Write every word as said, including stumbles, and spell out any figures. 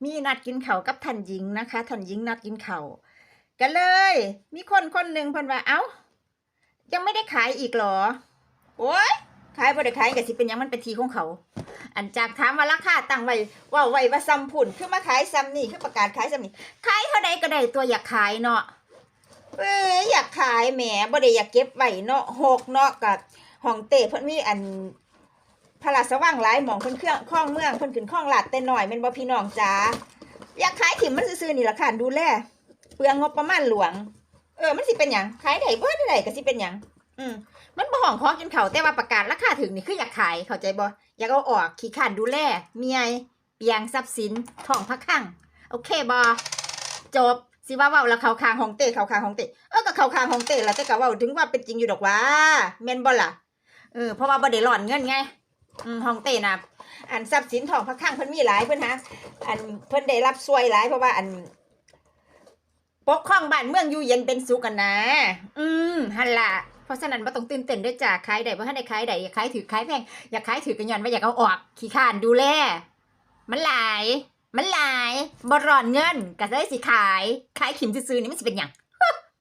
มีนัดกินข้าวกับท่านหญิงนะคะ ท่านหญิงนัดกินข้าว ก็เลย มีคนคนหนึ่งเพิ่นว่า เอ้า ยังไม่ได้ขายอีกเหรอ โอ๊ย ขายบ่ได้ขายก็สิเป็นหยัง มันเป็นที่ของเขา อันจากถามว่าราคาตั้งไว้ เว้าไว้ว่าส่ำพุ้น คือมาขายส่ำนี่ คือประกาศขายส่ำนี่ ขายเท่าใดก็ได้ตั๊ว อยากขายเนาะ เอ้ย อยากขายแหม บ่ได้อยากเก็บไว้เนาะ ฮกเนาะ ก็ฮ่องเต้เพิ่นมีอัน พระราชวังหลายหม่อง เพิ่นเครื่องครองเมือง เพิ่นขึ้นครองราชย์แต่น้อย แม่นบ่พี่น้องจ๋า อยากขายถิ่มมันซื่อๆนี่ล่ะ ค้านดูแล เปลืองงบประมาณหลวง เออ มันสิเป็นหยัง ขายได้บ่ได้ก็สิเป็นหยัง อืม มันบ่ฮ้องขอกินข้าว แต่ว่าประกาศราคาถูกนี่คืออยากขาย เข้าใจบ่ อยากเอาออก ขี้ค้านดูแล เมื่อย เปลืองทรัพย์สิน ท้องพะคลัง โอเคบ่ จบ สิว่าเว้าแล้วเข้าข้างฮ่องเต้ เข้าข้างฮ่องเต้ เออ ก็เข้าข้างฮ่องเต้ล่ะ แต่ก็เว้าถึงความเป็นจริงอยู่ดอกหว่า แม่นบ่ล่ะ เออ เพราะว่าบ่ได้ร้อนเงินไง อืม ฮ่องเต้น่ะ อันทรัพย์สินท้องพะคลังเพิ่นมีหลาย เพิ่นหา อันเพิ่นได้รับช่วยหลาย เพราะว่าอัน ปกครองบ้านเมืองอยู่เย็นเป็นสุขกันนะ อืม หั่นล่ะ เพราะฉะนั้นบ่ต้องตื่นเต้นเด้อจ้า ขายได้บ่ทันได้ขายได้ ขายถูกขายแพง อยากขายถูกก็ย้อนว่าอยากเอาออก ขี้ค้านดูแล มันหลาย มันหลาย บ่ร้อนเงิน ก็เลยสิขาย ขายถิ่มซื่อๆนี่มันสิเป็นหยัง